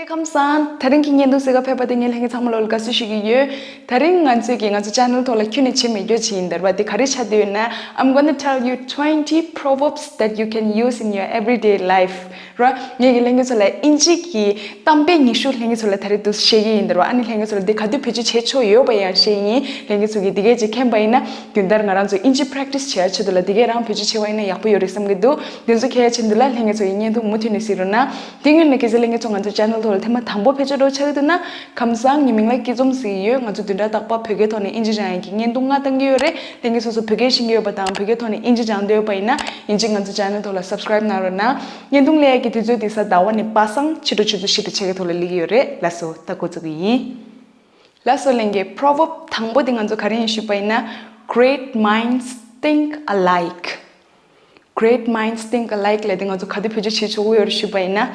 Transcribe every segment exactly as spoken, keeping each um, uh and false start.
ཁམས་བཟང་། དེ་རིང་གི་བརྙན་ཐུང་གཟིགས་ག་ཕེབས་པ་དེ་ངས་ལྷན་རྒྱས་ཚང་མ་ལོ་ལ་དགའ་བསུ་ཞུ་གི་ཡོད། དེ་རིང་ང་ཚོས་ཀྱི་ང་ཚོ་ཆེ་ནལ་ཐོག་ལ་ཁྱོན་ནས་བྱེད་མི་རྒྱུ་ཅིག་ཡིན་དར་བ་དེ་ག་རེ་ཆགས་བསྡད་ཡོད་ན། I'm gonna tell you twenty proverbs that you can use in your everyday life. ར། ངས་ཀྱི་ལྷན་རྒྱས་ཚོ་ལ་ཨིན་ཇི་གི་གཏམ་དཔེ་ཉི་ཤུ་ལྷན་རྒྱས་ཚོ་ལ་ད་རེས་འདུག་བཤད་ཀྱི་ཡིན་དར་བ། ཨ་ནི་ལྷན་རྒྱས་ཚོ་ལ་དེ་ག་དུས་བེད་སྤྱོད་བྱེད་ཆོག་ཡོད་པ་ཡང་བཤད་ཡིན། ལྷན་རྒྱས་ཚོ་གིས་དེ་གས་ཅིག་མཁྱེན་པ་ཡིན་ན་རྒྱུན་ལྟར་ང་རང་ཚོ་ཨིན་ཇི་པ་རེག་ཊི་སི་བྱེད་ཡ་ཆེད་དུ་ལ་དེ་གས་རང་བེད་སྤྱོད་བྱེད་པ་ཡིན་ན་ཡག་པོ་ཡོད་རེད་བསམ་གྱི་འདུག་དེ་ཚོ་མཁྱེན་ཡ་ཆེད་དུ་ལ་ལྷན་རྒྱས་ཚོ་ཡི་བརྙན་ཐུང་མུ་མཐུད་ནས་གཟིགས་རོགས་གནང་། དེ་སྔོན་ལ་གལ་སྲིད་ལྷན་རྒྱས་ཚོ་ང་ཚོ་ཆེ་ནལ་ཐོག་ལ་ཐེངས་མ་དང་པོ་ཕེབས་ཆོག་འགྲོ་ཆགས་ཀྱི་འདུག་ན། ཁམས་བཟང་། ངའི་མིང་ལ་སྐྱིད་འཛོམས་ཟེར་གྱི་ཡོད། ང་ཚོ་བདུན་ཕྲག་རྟག་པར་བོད་སྐད་ཐོག་ནས་ཨིན་ཇི་སྦྱང་ཡག་གི་བརྙན་ཐུང་ལྔ་བཏང་གི་ཡོད་རེད། ལྷན་རྒྱས་སོ་སོ་བོད་སྐད་ཤེས་ཀྱི་ཡོད་པ་དང་བོད་སྐད་ཐོག་ནས་ཨིན་ཇི་སྦྱང་འདོད་ཡོད་པ་ཡིན་ན། ཨིན་ཇི་ང་ཚོ་ཆེ་ནལ་ཐོག་ལ་སབ་སི་ཀ་རེབ་གནང་རོགས་གནང་། བརྙན་ཐུང་སླེབས་ཡག་གི་དུས་ཚོད་དེ་གཟའ་ཟླ་བ་ནས་པ་སངས་ཕྱི་དྲོ་ཆུ་ཚོད་བཞི་དང་ཕྱེད་ཀའི་ཐོག་ལ་སླེབས་ཀྱི་ཡོད་རེད། ལགས་སོ། ད་འགོ་བཙུགས་ཀྱི་ཡིན། ལགས་སོ་ལྷན་རྒྱས། པོ་རོ་བརབ་དང་པོ་དེ་ང་ཚོ་ག་རེ་ཡིན་ཞུས་པ་ཡིན་ན། Great minds think alike. Great minds think alike ལབ་དེ་ང་ཚོ་ག་དུས་བེད་སྤྱོད་བྱེད་ཆོག་གི་ཡོད་རེད་ཞུས་པ་ཡིན་ན།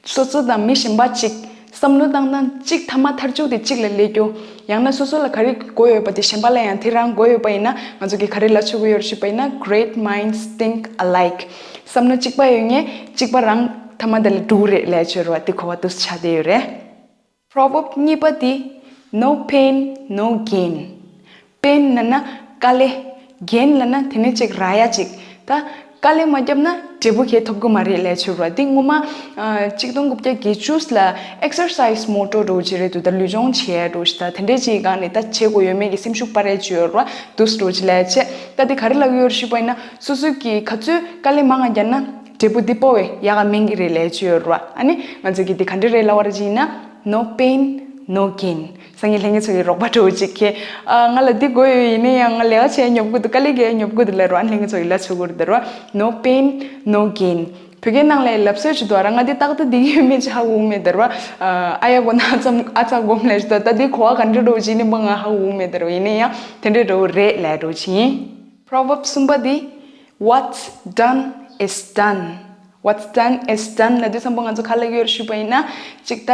སོ་སོ་དང་མི་གཞན་པ་གཅིག་བསམ་བློ་བཏང་སྟངས་གཅིག་ཐ་མ་མཐའ་མཇུག་དེ་གཅིག་ལ་སླེབས་རྒྱུ། ཡང་ན་སོ་སོ་ལ་ག་རེ་དགོས་ཡོད་པ་དེ་གཞན་པ་ལ་ཡང་དེ་རང་དགོས་ཡོད་པ་ཡིན་ན། ང་ཚོ་གིས་ག་རེ་ལབ་ཆོག་གི་ཡོད་རེད་ཞུས་པ་ཡིན་ན། Great minds think alike. བསམ་བློ་གཅིག་པ་ཡོད་མཁན་གཅིག་པ་རང་ཐ་མ་དེ་ལ་འགྲོ་གི་རེད་ལབ་ཆོག་རེད་བ། དེ་གོ་བ་འདུག་སེ་ཆགས་བསྡད་ཡོད་རེད། པོ་རོ་བརབ་གཉིས་པ་དེ། No pain, no gain. པེན་ལབ་ན་དཀའ་ལས། གེན་ལབ་ན་དེ་ནས་ཅིག་རག་ཡ་ཅིག་ད་དཀའ་ལས་མ་བརྒྱབ་ན་འབྲས་བུ་གས་ཐོབ་གི་མ་རེད་ལབ་ཆོག་རེད་བ། དེ་སྔོན་མ་ཨ་གཅིག་སྟོང་དགུ་བརྒྱ་བརྒྱད་ཅུ་ལ་ཨེག་སར་སའི་སི་མོ་ཊོ་འདྲ་བོ་ཅིག་རེད་འདུག་ད་ལུས་སྦྱོང་བྱེད་ཡ་འདྲ་བོ་ཞིག་ད་དེ་འདྲས་ཅིག་གི་སྒང་ནས་ད་བྱེད་དགོས་ཡོད་མེད་ཀྱི་སེམས་ཤུགས་སྤར་ཡ་ཅིག་ཡོད་རེད་བ། འདུག་སེ་འདྲ་བོ་ཅིག་ལབ་ཡ་བྱས། ད་དེ་ག་རེ་ལབ་ཀྱི་ཡོད་རེད་ཞུས་པ་ཡིན་ན། སོ་སོ་གིས་ག་ཚོད་དཀའ་ལས་མང་ང་བརྒྱབ་ན་འབྲས་བུ་འདི་སྤོ་བའི་ཡག་ག་སྨིན་གྱི་རེད་ལབ་ཡ་ཅིག་ཡོད་རེད་བ། ཨ་ནི་ང་ཚོ་གིས་འདི་ག་འདྲ་རེད་ལབ་པ་རེད་ཅིག་ཡིན་ན། No pain, no gain. སང་ཉིན་ལྷན་རྒྱས་ཚོ་གི་རོགས་པ་འདྲ་བོ་ཅིག་གིས། ཨ་ང་ལ་འདི་དགོས་ཡོད། ཡིན་ན་ཡང་ང་ལས་ཀ་བྱས་ཉོབ་ཀྱི་འདུག་དཀའ་ལས་རྒྱག་ཉོབ་ཀྱི་འདུག་ལབ་རོགས། ཨ་ལྷན་རྒྱས་ཚོ་གིས་ལབ་ཆོག་གི་རེད་དར་བ། No pain, no gain. བོད་སྐད་ནང་ལ་ལབ་སྲོལ་ཅིག་འདུག་ཨ་ར། ང་འདི་ཏག་ཏག་འདི་གི་ཡོད་མེད་ཅིག་ཧ་གོ་གི་མེད་དར་བ། ཨ་ཡ་གོ་ན་ཨ་ཙམ་ཨ་ཙ་གོམ་ལས་ཅིག་འདུག་ད་འདི་གོ་བ་ག་འདྲ་འདྲ་བོ་ཅིག་ཡིན་པ་ང་ཧ་གོ་གི་མེད་དར་བ། ཡིན་ན་ཡང་དེ་འདྲ་འདྲ་བོ་རེད་ལབ་འདྲ་བོ་ཅིག་ཡིན། པོ་རོ་བརབ་གསུམ་པ་འདི། What's done is done. What's done is done ལབ་དུས་ཙམ་པ་ང་ཚོ་ག་ལབ་ཀྱི་ཡོད་རེད་ཞུས་པ་ཡིན་ན། གཅིག་ད་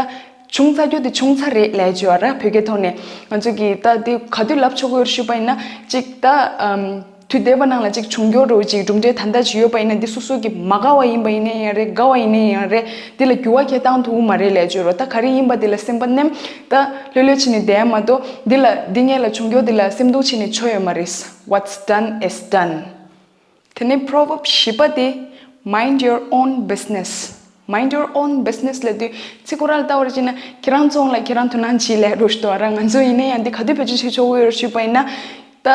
བྱུང་ཚར་རྒྱུ་དེ་བྱུང་ཚར་རེད་ལབ་ཡ་ཅིག་ཡོད་ར། བོད་སྐད་ཐོག་ནས་ང་ཚོ་གིས་ད་དེ་ག་དུས་ལབ་ཆོག་གི་ཡོད་རེད་ཞུས་པ་ཡིན་ན། གཅིག་ད་ཨམ་དུས་འདས་པ་ནང་ལ་གཅིག་བྱུང་རྒྱུ་འདྲ་བོ་ཅིག་གྲུབ་འབྲས་ད་ལྟ་ཅིག་ཡོད་པ་ཡིན་ན། འདི་སོ་སོ་གིས་མ་དགའ་བ་ཡིན་པ་ཡིན་ན་ཡང་རེད། དགའ་བ་ཡིན་ན་ཡང་རེད། འདི་ལ་འགྱུར་བ་ཁྱེར་བཏང་ཐུབ་ཀྱི་མ་རེད་ལབ་ཡ་ཅིག་ཡོད་ར། ད་ག་རེ་ཡིན་པ་འདི་ལ་སེམས་པ་ནེམ། ད་ལྷོད་ལྷོད་བྱས་ནས་བསྡད་ཡ་མ་གཏོགས་འདི་ལ་འདི་སྔོན་ལ་བྱུང་རྒྱུ་འདི་ལ་སེམས་སྡུག་བྱས་ནས་ཆོ་ཡོད་མ་རེད། What's done is done. དེ་ནས་པོ་རོ་བརབ་བཞི་པ་དེ། Mind your own business. Mind your own business ལབ་དུས་ཚིག་ཁོ་རང་ལ་ལྟ་བ་རེད་བྱས་ན་ཁྱེད་རང་ཚོ་ལ་ཁྱེད་རང་དོ་སྣང་བྱེད་ལབ་འདྲ་བོ་ཞིག་འདུག་ཨ་ར། ང་ཚོ་ཡིན་ན་ཡང་འདི་ག་དུས་བེད་སྤྱོད་བྱེད་ཆོག་གི་ཡོད་རེད་ཞུས་པ་ཡིན་ན། ད་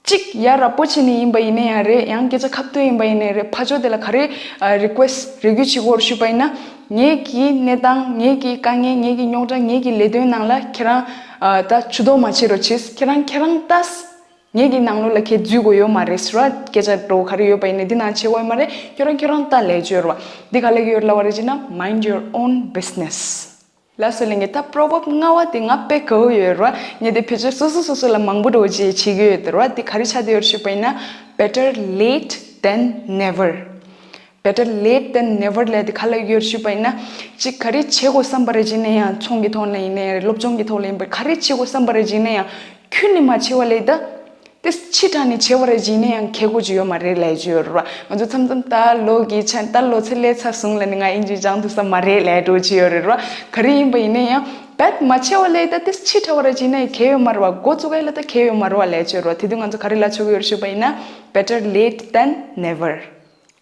གཅིག་ཡ་རབས་པོ་བྱས་ནས་ཡིན་པ་ཡིན་ན་ཡང་རེད། ཡང་སྐད་ཆ་ཁ་བཏུད་ཡིན་པ་ཡིན་ན་རེད། ཕར་ཕྱོགས་དེ་ལ་ག་རེ་རི་ཀུ་ཨེ་སི་ཊི་རེ་སྐུལ་བྱེད་དགོས་རེད་ཞུས་པ་ཡིན་ན། ངེད་ཀྱི་གནས་སྟངས། ངེད་ཀྱི་དཀའ་ངལ། ངེད་ཀྱི་རྙོག་དྲ། ངེད་ཀྱི་ལས་དོན་ནང་ལ་ཁྱེད་རང་ད་ཇུས་གཏོགས་མ་བྱེད་རོགས་བྱེད། ཁྱེད་རང་ཁྱེད་རང་ལྟ། ངེད་ཀྱི་ནང་ལོགས་ལ་ཁྱེད་འཛུལ་དགོས་ཡོད་མ་རེད་ཟེར་བ། སྐད་ཆ་འདྲ་བོ་ག་རེ་ཡོད་པ་ཡིན་ན་འདི་ནང་བྱེད་དགོས་ཡོད་མ་རེད། ཁྱོད་རང་ཁྱོད་རང་ལྟ་ལབ་ཡ་ཅིག་ཡོད་རེད་བ། འདི་ག་ལབ་ཀྱི་ཡོད་རེད་ལབ་པ་རེད་བྱས་ན། Mind your own business. ལགས་སོ་ལྷན་རྒྱས། ད་པོ་རོ་བརབ་ལྔ་པ་དེ་ང་དཔེ་དགའ་པོ་ཡོད་རེད་བ། ངས་དེ་བེད་སྤྱོད་སོ་སོ་སོ་སོ་ལ་མང་པོ་འདྲ་བོ་ཅིག་བྱེད་ཀྱི་ཡོད་རེད་བ། འདི་ག་རེ་ཆགས་བསྡད་ཡོད་རེད་ཞུས་པ་ཡིན་ན། Better late than never. Better late than never ལབ་དེ་ག་ལབ་ཀྱི་ཡོད་རེད་ཞུས་པ་ཡིན་ན། གཅིག་ག་རེ་བྱེད་དགོས་བསམ་པ་རེད་བྱས་ན་ཡང་། ཚོང་གི་ཐོག་ལ་ཡིན་ན་ཡང་རེད། སློབ་སྦྱོང་གི་ཐོག་ལ་ཡིན་པ། ག་རེ་བྱེད་དགོས་བསམ་པ་རེད་བྱས་ན་ཡང་ཁྱོན་ནས་མ་བྱེད་པ་ལས་ད། དེ་ཕྱི་དྲགས་ནས་བྱས་པ་རེད་བྱས་ན་ཡང་ཁེ་གོ་ཅིག་ཡོད་མ་རེད་ལབ་ཡ་ཅིག་ཡོད་རེད་བ། ང་ཚོ་མཚམས་མཚམས་ད་ལོ་གི་ཆ་ད་ལོ་ཚད་སླེབས་ཚར་སོང་ལབ་ནས་ང་ཨིན་ཇི་སྦྱང་ཐུབ་ས་མ་རེད་ལབ་ཡ་འདྲ་བོ་ཅིག་ཡོད་རེད་བ། ག་རེ་ཡིན་པ་ཡིན་ན་ཡང་རྦད་མ་བྱས་པ་ལས་ད་དེ་ཕྱི་དྲགས་པ་རེད་བྱས་ན་ཡང་ཁེ་ཡོད་མ་རེད་བ། འགོ་བཙུགས་ཡ་ལ་ད་ཁེ་ཡོད་མ་རེད་བ་ལབ་ཡ་ཅིག་ཡོད་རེད་བ། དེ་དུས་ང་ཚོ་ག་རེ་ལབ་ཆོག་གི་ཡོད་རེད་ཞུས་པ་ཡིན་ན། Better late than never.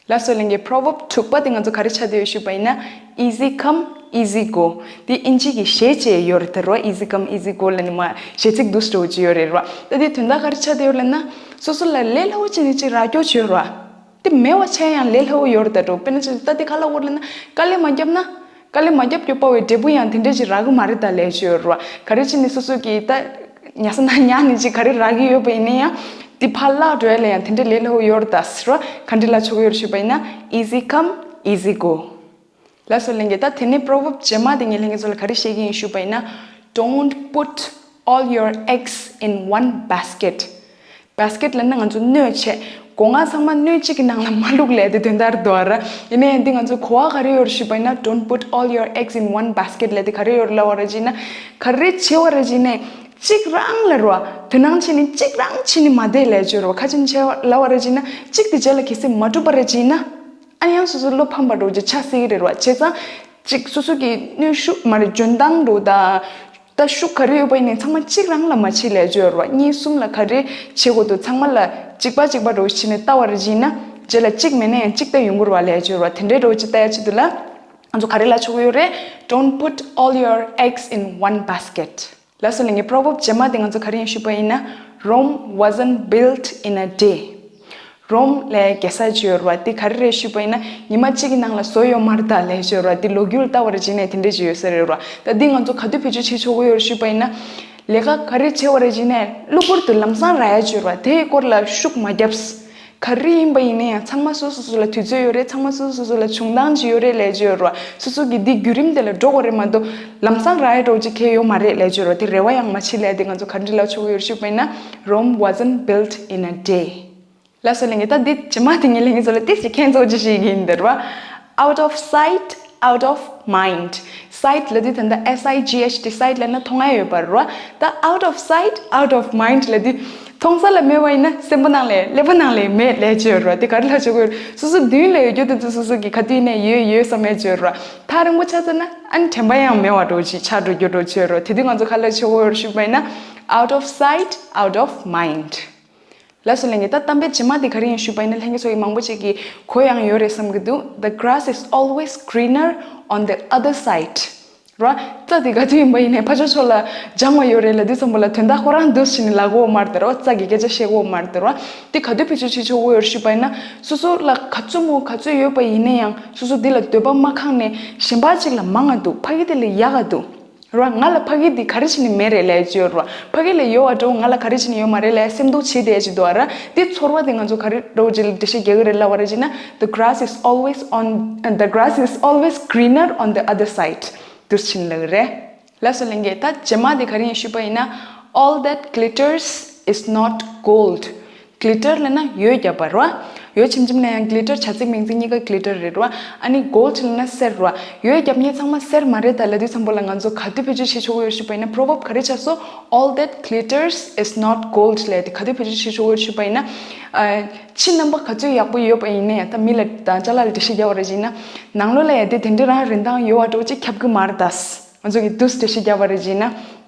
ལགས་སོ་ལྷན་རྒྱས། པོ་རོ་བརབ་དྲུག་པ་དེ་ང་ཚོ་ག་རེ་ཆགས་བསྡད་ཡོད་ཞུས་པ་ཡིན་ན། Easy come, easy go. དེ་ཨིན་ཇི་གི་གཞས་བཅས་ཡོད་རེད་དར་བ། Easy come, easy go ལབ་ནས་མ་གཞས་ཚིག་འདུག་སེ་འདྲ་བོ་ཅིག་ཡོད་རེད་ར། ད་དེ་དོན་དག་ག་རེ་ཆགས་བསྡད་ཡོད་ལབ་ན། སོ་སོ་ལ་ལས་སླ་བོ་བྱས་ནས་ཅིག་རག་རྒྱུ་ཅིག་ཡོད་ར། དེ་མེད་པ་བྱས་ཡང་ལས་སླ་བོ་ཡོད་རེད་དར་བ། དཔེར་ན་ཅིག་ད་དེ་ག་ལབ་དགོས་ལབ་ན། དཀའ་ལས་མ་བརྒྱབ་ན། དཀའ་ལས་མ་བརྒྱབ་རྒྱུ་སྤོ་བའི་འབྲས་བུ་ཡང་དེ་འདྲས་ཅིག་རག་གི་མ་རེད་ད་ལབ་ཡ་ཅིག་ཡོད་ར། ག་རེ་བྱས་ནས་སོ་སོ་གིས་ད། ཉལ་ས་ན་ཉལ་ནས་ཅིག་ག་རེ་རག་གི་ཡོད་པ་ཡིན་ན་ཡང་། དེ་ཕར་བརླག་འགྲོ་ཡ་ལ་ཡང་དེ་འདྲ་ལས་སླ་བོ་ཡོད་རེད་ད་ཟེར་བ། ག་འདྲ་ལབ་ཆོག་གི་ཡོད་རེད་ཞུས་པ་ཡིན་ན། Easy come, easy go. ལགས་སོ་ལྷན་རྒྱས། ད་དེ་ནས་པོ་རོ་བརབ་རྗེས་མ་དེ་ངས་ལྷན་རྒྱས་ཚོ་ལ་ག་རེ་བཤད་ཀྱི་ཡིན་ཞུས་པ་ཡིན་ན། Don't put all your eggs in one basket. བྷ་སི་ཀེཊ་ལབ་ན་ང་ཚོ་སྣོད་བྱས། སྒོ་ང་ཚང་མ་སྣོད་གཅིག་གི་ནང་ལ་མ་བླུགས་ལབ་དེ་དོན་དག་རེད་དོ་ར། ཡིན་ན་ཡང་འདི་ང་ཚོ་གོ་བ་ག་རེ་ཡོད་རེད་ཞུས་པ་ཡིན་ན། Don't put all your eggs in one basket ལབ་དེ་ག་རེ་ཡོད་རེད་ལབ་པ་རེད་ཅེ་ན། ག་རེ་བྱེད་པ་རེད་ཅེ་ན། གཅིག་རང་ལ་རོ། དོ་སྣང་བྱས་ནས་གཅིག་རང་བྱས་ནས་མ་བསྡད་ལབ་ཅེ་རོ། ཁ་ཅིག་བྱས་ལབ་པ་རེད་ཅེ་ན། གཅིག་དེ་རྗེས་ལ་གལ་སྲིད་མ་འགྲུབ་པ་རེད་ཅེ་ན། ཨ་ཡང་སོ་སོ་བློ་ཕམ་པ་འདྲ་བོ་ཅིག་ཆགས་སྲིད་ཀྱི་རེད་རོ། བྱས་ཙང་། གཅིག་སོ་སོ་གི་གནོན་ཤུགས་མ་རེད། འཇོན་ཐང་འགྲོ་ད། ད་ཤུགས་ག་རེ་ཡོད་པ་ཡིན་ནའི་ཚང་མ་གཅིག་རང་ལ་མ་བྱེད་ལས་བརྗོད་རོགས། གཉིས་གསུམ་ལ་ག་རེ་བྱེད་དགོས་འདུག་ཚང་མ་ལ་གཅིག་པ་གཅིག་པ་འགྲོ་བྱས་ནས་ལྟ་བ་རེ་བྱས་ན་རྗེས་ལ་གཅིག་མེད་ན་ཡང་གཅིག་ལྟ་ཡོང་གི་རེད་བ་ལས་བརྗོད་རོགས། དེ་འདྲའི་འགྲོ་བྱེད་ལྟ་ཡ་ཆེད་དུ་ལ་ང་ཚོ་ག་རེ་ལབ་ཆོག་གི་ཡོད་རེད། Don't put all your eggs in one basket. ལགས་སོ་ལགས་ངས་པོ་རོ་བརབ་རྗེས་མ་དེ་ང་ཚོ་ག་རེ་ཡིན་ཞུས་པ་ཡིན་ན། Rome wasn't built in a day. རོམ་ལས་རྒྱལ་ས་ཅིག་ཡོད་རེད་བ། དེ་ག་རེ་རེད་ཞུས་པ་ཡིན་ན་ཉི་མ་གཅིག་གི་ནང་ལ་བཟོ་ཡོད་མ་རེད་ད་ལས་ཅིག་ཡོད་རེད་བ། དེ་ལོ་རྒྱུས་ལ་ལྟ་བ་རེད་བྱས་ནས་དེ་འདྲས་ཅིག་ཡོད་ས་རེད་རེད་བ། ད་འདི་ང་ཚོ་ག་དུས་བེད་སྤྱོད་བྱེད་ཆོག་གི་ཡོད་རེད་ཞུས་པ་ཡིན་ན། ལས་ཀ་ག་རེ་བྱས་པ་རེད་བྱས་ནས་གློ་བུར་དུ་ལམ་སང་རག་ཡ་ཅིག་ཡོད་རེད་བ། དེའི་སྐོར་ལ་ཤུགས་མ་བརྒྱབ། ག་རེ་ཡིན་པ་ཡིན་ན་ཡང་ཚང་མ་སོ་སོ་སོ་ལ་དུས་ཚོད་ཡོད་རེད། ཚང་མ་སོ་སོ་སོ་ལ་བྱུང་སྟངས་ཅིག་ཡོད་རེད་ལས་ཅིག་ཡོད་རེད་བ། སོ་སོ་གི་འདི་བརྒྱུད་རིམ་དེ་ལ་འགྲོ་དགོས་རེད་མ་གཏོགས་ལམ་སང་རག་ཡ་འདྲ་བོ་ཅིག་གང་ཡང་ཡོད་མ་རེད་ལས་ཅིག་ཡོད་རེད་བ། དེ་རེ་བ་ཡང་མ་བྱེད་ལས། དེ་ང་ཚོ་ག་འདྲ་ལབ་ཆོག་གི་ཡོད་རེད་ཞུས་པ་ཡིན་ན། Rome wasn't built in a day. ལགས་སོ་ལགས་ངས་ད་འདི་རྗེས་མ་དེ་ངས་ལགས་ངས་ཚོ་ལ་ཏིས་ཅིག་ཁྱེད་ཚོ་ཅི་ཞིག་ཡིན་འདིར་བ། Out of sight, out of mind. Sight ལབ་དུས་ད་ལྟ་S I G H T, sight ལབ་ན་མཐོང་ཡ་ཡོད་པ་རེད་བ། ད་out of sight, out of mind ལབ་དུས་མཐོང་ས་ལ་མེད་པ་ཡིན་ན་སེམས་པ་ནང་ལ་ཀླད་པ་ནང་ལ་མེད་ལས་ཅིག་ཡོད་རེད་བ། དེ་ག་རེ་ལབ་ཆོག་གི་ཡོད་རེད། སོ་སོ་མདུན་ལ་ཡོད་རྒྱུ་དེ་ཚོ་སོ་སོ་གི་ག་དུས་ནས་ཡོད་ཡོད་བསམ་ཡ་ཅིག་ཡོད་རེད་བ། ཐག་རིང་པོ་ཆགས་ཚར་ན་ཨ་ནི་དྲན་པ་ཡང་མེད་པ་འདྲ་བོ་ཅིག་ཆགས་འགྲོ་རྒྱུ་འདྲ་བོ་ཅིག་ཡོད་རེད་བ། དེ་དུས་ང་ཚོ་ག་རེ་ལབ་ཆོག་གི་ཡོད་རེད་ཞུས་པ་ཡིན་ན། Out of sight, out of mind. ལགས་སོ་ལགས་ངས་ད་གཏམ་དཔེ་རྗེས་མ་དེ་ག་རེ་ཡིན་ཞུས་པ་ཡིན་ན་ལྷན་རྒྱས་ཚོ་ཡིས་མང་པོ་ཅིག་གིས་གོ་ཡང་ཡོད་རེད་བསམ་གྱི་འདུག The grass is always greener on the other side. ར། རྩྭ་དེ་ག་དུས་ཡིན་པ་ཡིན་ནའི་ཕར་ཕྱོགས་ཕྱོགས་ལ་ལྗང་བ་ཡོད་རེད་ལབ་དུས་ཙམ་པ་ལ་དོན་དག་ཁོ་རང་འདུག་ཟེར་ནས་ལབ་ཀྱི་ཡོད་མ་རེད་ད་ར་བ། རྩྭ་གི་སྐད་ཆ་བཤད་ཀྱི་ཡོད་མ་རེད་ད་ར་བ། དེ་ག་དུས་བེད་སྤྱོད་བྱེད་ཆོག་གི་ཡོད་རེད་ཞུས་པ་ཡིན་ན། སོ་སོ་ལ་ག་ཚོད་མོ་ག་ཚོད་ཡོད་པ་ཡིན་ན་ཡང་སོ་སོ་འདི་ལ་འདོད་པ་མ་ཁེངས་ནས་གཞན་པ་ཅིག་ལ་མང་ང་འདུག་ཕ་གི་དེ་ལ་ཡག་ག་འདུག་ར། ང་ལ་ཕ་གི་འདི་ག་རེ་བྱས་ནས་མེད་རེད་ལབ་ཡ་ཅིག་ཡོད་ར། ཕ་གི་ལ་ཡོད་པ་འདྲ་བོ་ང་ལ་ག་རེ་བྱས་ནས་ཡོད་མ་རེད་ལབ་ཡ་སེམས་སྡུག་བྱེད་བསྡད་ཡ་ཅིག་འདུག་ཨ་ར། འདི་ཚོར་བ་དེ་ང་ཚོ་ག་རེ་འདྲ་བོ་ཅིག་ལ་འགྲེལ་བཤད་རྒྱག་གི་རེད་ལབ་པ་རེད་ཅེ་ན། The grass is always on, the grass is always greener on the other side. འདུག་ཟེར་ནས་ལབ་ཀྱི་རེད། ལགས་སོ་ལགས་ངས་ད་རྗེས་མ་དེ་ག་རེ་ཡིན་ཞུས་པ་ཡིན་ན། All that glitters is not gold. Glitter ལབ་ན་འོད་བརྒྱབ་པ་རེད་བ། འོད་ཆེམ་ཆེམ་ལབ་ཡང་glitter བྱ་ཚིག་མིང་ཚིག་གཉིས་ཀ་glitter རེད་བ། ཨ་ནི་gold ལབ་ན་གསེར་རེད་བ། འོད་བརྒྱབ་མཁན་ཚང་མ་གསེར་མ་རེད་ད་ལབ་དུས་ཙམ་པ་ལ་ང་ཚོ་ག་དུས་བེད་སྤྱོད་བྱེད་ཆོག་གི་ཡོད་ཞུས་པ་ཡིན་ན་proverb ག་རེ་ཆགས་སོང་། All that glitters is not gold ལབ་དེ་ག་དུས་བེད་སྤྱོད་བྱེད་ཆོག་གི་ཡོད་ཞུས་པ་ཡིན་ན། ཕྱི་རྣམ་པ་ག་ཚོད་ཡག་པོ་ཡོད་པ་ཡིན་ནའི་ད་མི་ལ་དང་ཅ་ལག་ལ་འགྲེལ་བཤད་རྒྱག་པ་རེད་ཅེ་ན། ནང་ལོགས་ལ་ཡ་དེ་དེ་འདྲ་རང་རིན་ཐང་ཡོད་པ་འདྲ་བོ་ཅིག་ཁྱབ་གི་མ་རེད་ད། ང་ཚོ་གི་འདུག་འགྲེལ་བཤད་རྒྱག་པ་རེད་ཅེ་ན།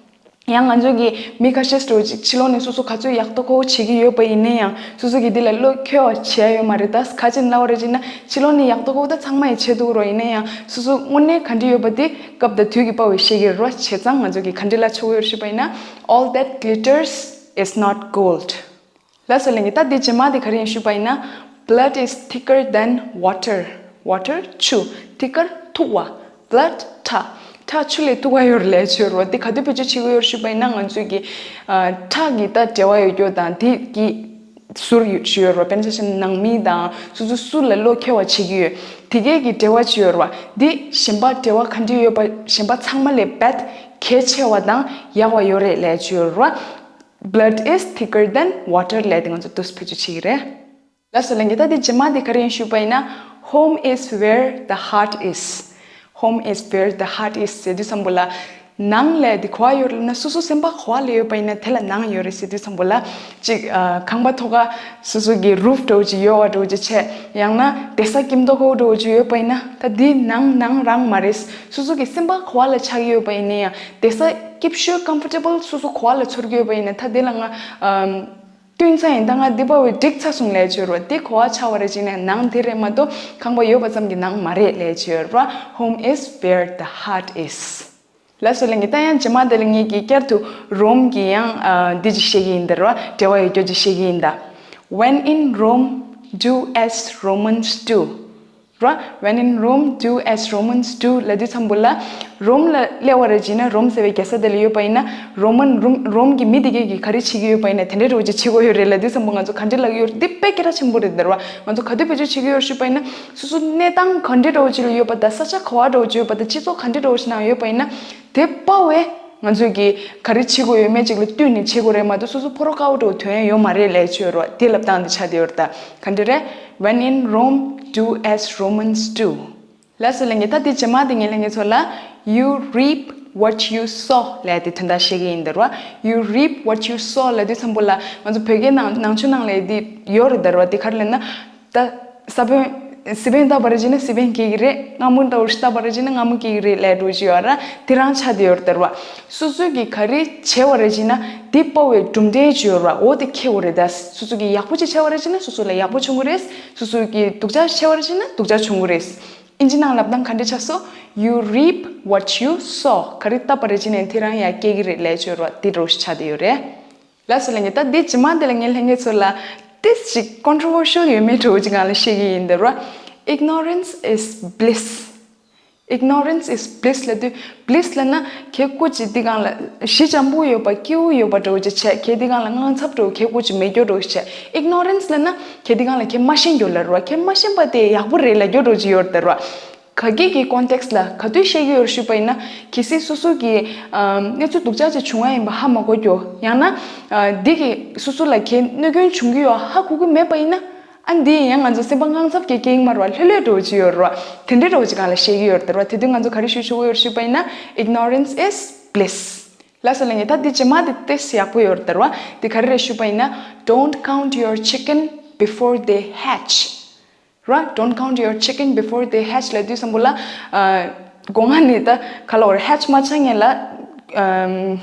ཡང་ང་ཚོ་གི་མི་ཁ་ཤས་འདྲ་བོ་ཅིག་ཕྱི་ལོགས་ནས་སོ་སོ་ག་ཚོད་ཡག་ཏོག་ཁོ་བྱེད་ཀྱི་ཡོད་པ་ཡིན་ན་ཡང་སོ་སོ་གི་འདི་ལ་བློ་འཁེལ་བ་བྱེད་ཡ་ཡོད་མ་རེད་ད། ག་ཅི་ལབ་པ་རེད་ཅེ་ན་ཕྱི་ལོགས་ནས་ཡག་ཏོག་ཁོ་ད་ཚང་མ་ཡི་བྱེད་འདུག་རོ། ཡིན་ན་ཡང་སོ་སོ་དངོས་གནས་ག་འདྲ་ཡོད་པ་དེ་སྐབས་དང་དུས་ཀྱི་དཔའ་བོས་ཤེས་ཀྱི་རེད་བ། བྱས་ཙང་ང་ཚོ་གི་ག་འདྲ་ལབ་ཆོག་གི་ཡོད་ཞུས་པ་ཡིན་ན། All that glitters is not gold. ལགས་སོ་ལགས་ངས་ད་འདི་རྗེས་མ་དེ་ག་རེ་ཡིན་ཞུས་པ་ཡིན་ན། Blood is thicker than water. Water ཆུ། Thicker མཐུག་པ། Blood ཁྲག་ཁྲག་ཆུ་ལས་མཐུག་པ་ཡོད་རེད་ལབ་ཡ་ཅིག་ཡོད་རེད་བ། འདི་ག་དུས་བེད་སྤྱོད་བྱེད་ཀྱི་ཡོད་རེད་ཞུས་པ་ཡིན་ན་ང་ཚོས་ཀྱི་ཁྲག་གི་ད་འབྲེལ་བ་ཡོད་རྒྱུ་དང་དེ་གི་ཟུར་ཡོད་ཞུ་ཡོད་རེད་བ། དཔེར་ན་ཆ་བཞག་ན་ནང་མི་དང་སོ་སོ་སུ་ལ་བློ་འཁེལ་བ་བྱེད་ཀྱི་ཡོད་དེ་གའི་གི་འབྲེལ་བ་ཅིག་ཡོད་རེད་བ། འདི་གཞན་པ་འབྲེལ་བ་ག་འདྲ་ཡོད་པ་གཞན་པ་ཚང་མ་ལས་རྦད་གལ་ཆེ་བ་དང་ཡག་པ་ཡོད་རེད་ལབ་ཡ་ཅིག་ཡོད་རེད་བ། Blood is thicker than water ལབ་དེ་ང་ཚོ་འདུག་སེ་བེད་སྤྱོད་བྱེད་ཀྱི་རེད། ལགས་སོ་ལགས་ངས་ད་དེ་རྗེས་མ་དེ་ག་རེ་ཡིན་ཞུས་པ་ཡིན་ན། Home is where the heart is. Home is where the heart is ཟེར་དུས་ཙམ་པོ་ལ། ནང་ལ་དེ་ག་པར་ཡོད་རེད་ལབ་ན་སོ་སོ་སེམས་པ་ག་པར་ལ་ཡོད་པ་ཡིན་ན་དེ་ལ་ནང་ཡོད་རེད་ཟེར་དུས་ཙམ་པོ་ལ། གཅིག་ཨ། ཁང་པ་ཐོག་ཁ་སོ་སོ་གི་roof འདྲ་བོ་ཅིག་ཡོད་པ་འདྲ་བོ་ཅིག་བྱས། ཡང་ན་བསྡད་ས་སྐྱིད་མདོག་ཁ་པོ་འདྲ་བོ་ཅིག་ཡོད་པ་ཡིན་ན་ད་དེ་ནང་ནང་རང་མ་རེད། སོ་སོ་གི་སེམས་པ་ག་པར་ལ་ཆགས་ཀྱི་ཡོད་པ་ཡིན་ན་ཡང་བསྡད་ས་སྐྱིད་ཤོས་comfortable སོ་སོ་ག་པར་ལ་ཚོར་གྱི་ཡོད་པ་ཡིན་ན་ད་དེ་ལ་ང་ཨམ། བསྟུན་ཚར་ཡིན་ད་ང་འདི་པ་བས་འགྲིག་ཚར་སོང་ལབ་ཡ་ཅིག་ཡོད་རེད་བ། དེ་ག་པར་ཆགས་པ་རེད་ཅེ་ན་ནང་དེ་རེད་མ་གཏོགས་ཁང་པ་ཡོད་པ་ཙམ་གྱི་ནང་མ་རེད་ལབ་ཡ་ཅིག་ཡོད་རེད་བ། Home is where the heart is. ལགས་སོ་ལགས་ངས་ད་ཡང་རྗེས་མ་དེ་ལ་ངེད་ཀྱིས་བསྐྱར་དུ་རོམ་གྱི་ཡང་ཨ། འདི་ཅིག་བཤད་ཀྱི་ཡིན་ད་རེད་བ། འབྲེལ་བ་ཡོད་རྒྱུ་ཅིག་བཤད་ཀྱི་ཡིན་ད། When in Rome, do as Romans do. ར། When in Rome, do as Romans do ལབ་དུས་ཙམ་པོ་ལ། རོམ་ལ་སླེབས་པ་རེད་ཅེ་ན་རོམ་ཟེར་བའི་རྒྱལ་ས་དེ་ལ་ཡོད་པ་ཡིན་ན་རོ་མན་རོམ་རོམ་གྱི་མི་དེ་གས་ཀྱིས་ག་རེ་བྱེད་ཀྱི་ཡོད་པ་ཡིན་ན་དེ་འདྲའི་འདྲ་བོ་ཅིག་བྱེད་དགོས་ཡོད་རེད་ལབ་དུས་ཙམ་པོ་ང་ཚོ་ག་འདྲ་ལབ་ཀྱི་ཡོད་རེད། འདི་དཔེ་སྐད་གྲགས་ཆེན་པོ་རེད་ད་རེད་བ། ང་ཚོ་ག་དུས་བེད་སྤྱོད་བྱེད་ཀྱི་ཡོད་ཞུས་པ་ཡིན་ན་སོ་སོ་གནས་སྟངས་ག་འདྲའི་འདྲ་བོ་ཅིག་ལ་ཡོད་པ་དང་ས་ཆ་ག་པར་འདྲ་བོ་ཅིག་ཡོད་པ་དང་སྤྱི་ཚོགས་ག་འདྲའི་འདྲ་བོ་ཞིག་ནང་ཡོད་པ་ཡིན་ན་དེ་དཔའ་བས། ང་ཚོས་ཀྱིས་ག་རེ་བྱེད་དགོས་ཡོད་མེད་ཅིག་ལ་བསྟུན་ནས་བྱེད་དགོས་རེད་མ་གཏོགས་སོ་སོ་ཕོ་རོག་དཀར་པོ་འདྲ་བོ་དོན་ཡ་ཡོད་མ་རེད་ལབ་ཡ་ཅིག་ཡོད་རེད་བ། དེ་ལབ་སྟངས་དེ་ཆགས་བསྡད་ཡོད་རེད་ད། ག་འདྲ་རེད། When in Rome, do as Romans do. ལགས་སོ་ལགས་ངས་ད་དེ་རྗེས་མ་དེ་ངས་ལགས་ངས་ཚོ་ལ། You reap what you sow ལབ་ཡ་དེ་དོན་དག་བཤད་ཀྱི་ཡིན་ད་རེད་བ། You reap what you sow ལབ་དུས་ཙམ་པོ་ལ་ང་ཚོ་བོད་སྐད་ནང་ནང་ཆོས་ནང་ལ་དེ་ཡོད་རེད་ད་རེད་བ། དེ་ག་རེ་ལབ་ན། ད་ས་བོན། སི་པན་བཏབ་པ་རེད་ཅེ་ན་སི་པན་སྐྱེ་གི་རེད། རྔ་མོང་ལྟ་བུ་ཞིག་བཏབ་པ་རེད་ཅེ་ན་རྔ་མོང་སྐྱེ་གི་རེད་ལབ་འགྲོ་གི་ཡོད་ར། དེ་རང་ཆགས་བསྡད་ཡོད་རེད་ད་ར་བ། སོ་སོ་གིས་ག་རེ་བྱས་པ་རེད་ཅེ་ན་དེ་སྤོ་བའི་གྲུབ་འབྲས་ཅིག་ཡོད་ར། འོ་དེ་འཁྱེར་དགོས་རེད་ད། སོ་སོ་གིས་ཡག་པོ་ཅིག་བྱས་པ་རེད་ཅེ་ན་སོ་སོ་ལ་ཡག་པོ་བྱུང་གི་རེད། སོ་སོ་གིས་སྡུག་ཅག་བྱས་པ་རེད་ཅེ་ན་སྡུག་ཅག་བྱུང་གི་རེད། ཨིན་ཇི་ནང་ལབ་སྟངས་ག་འདྲ་ཆགས་སོང་། You reap what you sow. ག་རེ་བཏབ་པ་རེད་ཅེ་ན་དེ་རང་ཡར་སྐྱེ་གི་རེད་ལབ་ཡོད་ར། དེ་འདྲ་ཞིག་ཆགས་བསྡད་ཡོད་རེད། ལགས་སོ་ལྷན་རྒྱས། ད་འདི་རྗེས་མ་འདི་ལ་ངས་ལྷན་རྒྱས་ཚོ་ལ་ཏིས་ཅིག་controversial ཡོད་མེད་འདྲ་བོ་ཅིག་སྒང་ལ་བཤད་ཀྱི་ཡིན་ད་ར། Ignorance is bliss. Ignorance is bliss ལབ་དུས་bliss ལབ་ན་ཁྱེད་སྐུ་མཁྱེན་འདི་སྒང་ལ་ཞི་འཇམ་པོ་ཡོད་པ་སྐྱིད་པོ་ཡོད་པ་འདྲ་བོ་ཅིག་བྱས། ཁྱེད་འདི་སྒང་ལ་དངངས་འཚབ་འདྲ་བོ་ཁྱེད་སྐུ་མཁྱེན་མེད་རྒྱུ་འདྲ་བོ་ཅིག་བྱས། Ignorance ལབ་ན་ཁྱེད་འདི་སྒང་ལ་ཁྱེད་མ་ཤེས་རྒྱུ་ལབ་ར། ཁྱེད་མ་ཤེས་པ་དེ་ཡག་པོ་རེད་ལབ་རྒྱུ་འདྲ་བོ་ཅིག་ཡོད་ད་ར། ག་གི་གི་context ལ་ག་དུས་བཤད་ཀྱི་ཡོད་ཞུས་པ་ཡིན་ན། གལ་སྲིད་སོ་སོ་གི་ཨམ་གནས་ཚུལ་སྡུག་ཅག་ཅིག་བྱུང་བ་ཡིན་པ་ཧ་མ་གོ་རྒྱུ། ཡང་ན་ཨ་འདི་གི་སོ་སོ་ལ་གལ་གནོད་སྐྱོན་བྱུང་གི་ཡོད་ཧ་གོ་གི་མེད་པ་ཡིན་ན། ཨ་འདི་ཡང་ང་ཚོ་སེམས་པ་དངངས་འཚབ་ཀྱི་སྐྱེ་ཡིན་མ་རེད་བ། ལྷོད་ལྷོད་འདྲ་བོ་ཅིག་ཡོད་རེད་བ། དེ་འདྲའི་འདྲ་བོ་ཅིག་སྒང་ལ་བཤད་ཀྱི་ཡོད་རེད་ད་ར་བ། དེ་དུས་ང་ཚོ་ག་རེ་ཞུ་ཆོག་གི་ཡོད་ཞུས་པ་ཡིན་ན། Ignorance is bliss. ལགས་སོ་ལྷན་རྒྱས། ད་འདི་རྗེས་མ་འདི་ཏིས་ཡག་པོ་ཡོད་རེད་ད་ར་བ། འདི་ག་རེ་རེད་ཞུས་པ་ཡིན་ན། Don't count your chicken before they hatch. ར། Don't count your chicken before they hatch ལབ་དུས་ཙམ་པོ་ལ། ཨ་སྒོ་ང་ནས་ད་ག་ལ་བར་hatch མ་ཆགས་སྔོན་ལ། ཨམ་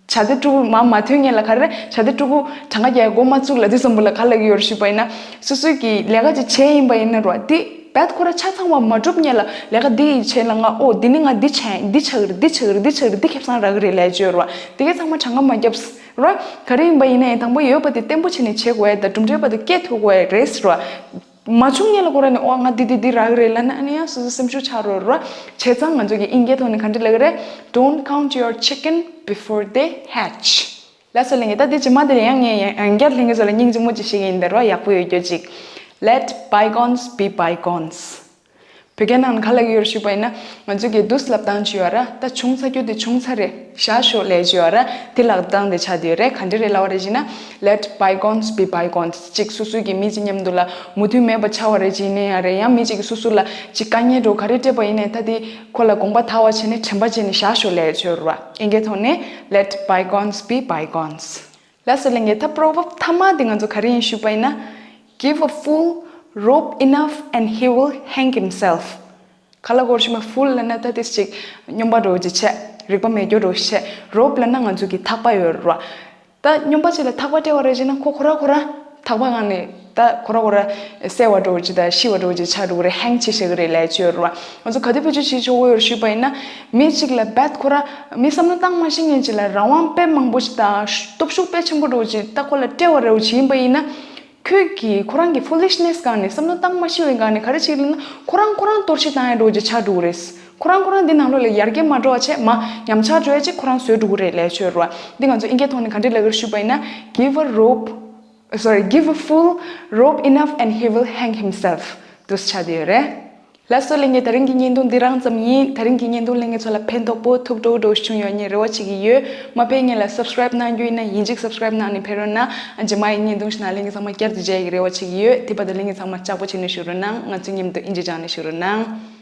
བྱ་དེ་ཕྲུ་གུ་མ་མ་ཐོན་སྔོན་ལ་ག་རེ་བྱ་དེ་ཕྲུ་གུ་གྲངས་ཀ་རྒྱག་འགོ་མ་བཙུགས་ལབ་དུས་ཙམ་པོ་ལ་ག་ལ་གི་ཡོད་རེད་ཞུས་པ་ཡིན་ན། སོ་སོས་ཀྱི་ལས་ཀ་ཅིག་བྱས་ཡིན་པ་ཡིན་ན་ར། དེ་བད་ཁོ་ར་ཆ་ཚང་བ་མ་གྲུབ་སྔོན་ལ་ལས་ཀ་འདི་ཡི་བྱས་ལ་ང་ཨོ་འདི་ནི་ང་འདི་བྱས་འདི་ཆགས་གི་རེད། འདི་ཆགས་གི་རེད། འདི་ཆགས་གི་རེད། འདི་ཁེ་བཟང་རག་གི་རེད་ལབ་ཡོད་ར། དེ་གའི་ཚང་མ་གྲངས་ཀ་མ་བརྒྱབ་ར། ག་རེ་ཡིན་པ་ཡིན་ན་ཡང་དང་པོ་ཡོད་པ་དེ་བརྟན་པོ་བྱས་ནས་བྱེད་དགོས་ཡ་དང་གྲུབ་འབྲས་བར་དུ་སྐྱེལ་ཐུབ་དགོས་ཡ་རེད་ཟེར་བ། མ་བྱུང་སྔོན་ལ་ཁོ་ར་ནས་ཨོ་ང་འདི་འདི་འདི་རག་གི་རེད་ལབ་ན་ཨ་ནི་ཡང་སོ་སོ་སེམས་ཤུགས་ཆག་འགྲོ་ར། བྱས་ཙང་ང་ཚོ་གི་ཨིན་སྐད་ཐོག་ནས་ག་འདྲ་ལབ་ཀྱི་རེད། Don't count your chicken before they hatch. ལགས་སོ་ལྷན་རྒྱས། ད་འདི་རྗེས་མ་འདི་ལ་ཡང་ངས་ཡང་ཡང་བསྐྱར་ལྷན་རྒྱས་ཚོ་ལ་སྙིང་རྗེ་མོ་ཅིག་བཤད་ཀྱི་ཡིན་ད་ར་བ། ཡག་པོ་ཡོད་རྒྱུ་ཅིག Let bygones be bygones. བོད་སྐད་ནང་ལ་ག་ལབ་ཀྱི་ཡོད་རེད་ཞུས་པ་ཡིན་ན། ང་ཚོ་གི་དུས་ལབ་སྟངས་ཅིག་ཡོད་ར། ད་བྱུང་ཚར་རྒྱུ་དེ་བྱུང་ཚར་རེད། བཞག་ཤོག་ལབ་ཅིག་ཡོད་ར། དེ་ལབ་སྟངས་དེ་ཆགས་བསྡད་ཡོད་རེད། ག་འདྲ་རེད་ལབ་པ་རེད་ཅེ་ན། Let bygones be bygones. གཅིག་སོ་སོ་གི་མི་གཅིག་མཉམ་དུ་ལ་མོས་མཐུན་མེད་པ་ཆགས་པ་རེད་ཅེ་ན་ཡང་རེད། ཡང་མི་གཅིག་གིས་སོ་སོ་ལ་གཅིག་དཀའ་ངལ་འདྲ་བོ་ག་རེ་སྤྲད་པ་ཡིན་ནའི་ད་དེ་ཁོ་ལ་དགོངས་པ་དག་པ་བྱས་ནས་དྲན་པ་བརྗེད་ནས་བཞག་ཤོག་ལབ་ཅིག་ཡོད་ར་བ། ཨིན་སྐད་ཐོག་ནས། Let bygones be bygones. ལགས་སོ་ལྷན་རྒྱས། ད་proverb མཐའ་མ་དེ་ང་ཚོ་ག་རེ་ཡིན་ཞུས་པ་ཡིན་ན། Give a fool rope enough and he will hang himself. ག་ལ་གོར་ཞུ་མ། fool ལབ་ན་ད་དེ་ཅིག་སྨྱོན་པ་འདྲ་བོ་ཅིག་བྱས། རིག་པ་མེད་རྒྱུ་འདྲ་བོ་ཅིག་བྱས། rope ལབ་ན་ང་ཚོ་གི་ཐག་པ་ཡོད་ར། ད་སྨྱོན་པ་ཅིག་ལ་ཐག་པ་སྤྲད་པ་རེད་ཅེ་ན་ཁོ་ཁོ་ར་ཁོ་ར་ཐག་པ་སྒང་ནས་ད་ཁོ་ར་ཁོ་ར་བསད་པ་འདྲ་བོ་ཅིག་དང་ཤི་བ་འདྲ་བོ་ཅིག་ཆགས་འགྲོ་གི་རེད། hang བྱེད་ཤེས་ཀྱི་རེད་ལབ་ཅིག་ཡོད་ར། ང་ཚོ་ག་དུས་བེད་སྤྱོད་བྱེད་ཆོག་གི་ཡོད་ཞུས་པ་ཡིན་ན། མི་གཅིག་ལ་བད་ཁོ་ར་མི་བསམ་བློ་བཏང་མ་ཤེས་མཁན་ཅིག་ལ་རང་དབང་དཔེ་མང་པོ་ཞིག་དང་སྟོབས་ཤུགས་དཔེ་ཆེན་པོ་འདྲ་བོ་ཅིག་ད་ཁོ་ལ་སྤྲད་པ་འདྲ་བོ་ཅིག་ཡིན་པ་ཡིན་ན། ཁོས་ཀྱིས་ཁོ་རང་གི་foolishness སྒང་ནས་བསམ་བློ་བཏང་མ་ཤེས་པའི་སྒང་ནས་ག་རེ་བྱེད་ཀྱི་ཡོད་ན་ཁོ་རང་ཁོ་རང་གཏོར་བཤིག་བཏང་ཡ་འདྲ་བོ་ཅིག་ཆགས་འགྲོ་གི་རེད། ཁོ་རང་ཁོ་རང་འདི་ནང་ལོགས་ལ་ཡར་རྒྱས་མ་འགྲོ་བ་བྱས་མ་ཉམས་ཆག་འགྲོ་ཡ་ཅིག་ཁོ་རང་བཟོས་འགྲོ་གི་རེད་ལབ་ཆོད་ར། འདི་ང་ཚོ་ཨིན་སྐད་ཐོག་ནས་ག་འདྲ་ལབ་ཀྱི་རེད་ཞུས་པ་ཡིན་ན། Give a rope, sorry, give a fool rope enough and he will hang himself. འདུག་སེ་ཆགས་བསྡད་ཡོད་རེད། ལགས་སོ་ལྷན་རྒྱས། དེ་རིང་གི་བརྙན་ཐུང་འདི་རང་ཙམ་ཡིན། དེ་རིང་གི་བརྙན་ཐུང་ལྷན་རྒྱས་ཚོ་ལ་ཕན་ཐོགས་པོ་ཐུགས་སྤྲོ་བོ་བྱུང་ཡོད་ངས་རེ་བ་བྱེད་ཀྱི་ཡོད། མ་ཕེབས་སྔོན་ལ་subscribe གནང་རྒྱུ་ཡིན་ན་ཡིན་གཅིག་subscribe གནང་ནས་ཕེབས་རོགས་གནང་། ཨ་རྗེས་མ་ཡི་བརྙན་ཐུང་ཞིག་ནང་ལྷན་རྒྱས་ཚང་མ་བསྐྱར་དུ་མཇལ་ཡག་གི་རེ་བ་བྱེད་ཀྱི་ཡོད། དེ་བར་དུ་ལྷན་རྒྱས་ཚང་མ་ལྕགས་པོ་བྱས་ནས་བཞུགས་རོགས་གནང་། ང་ཚོ་མཉམ་དུ་ཨིན་ཇི་སྦྱངས་ནས་བཞུགས་རོགས་གནང་།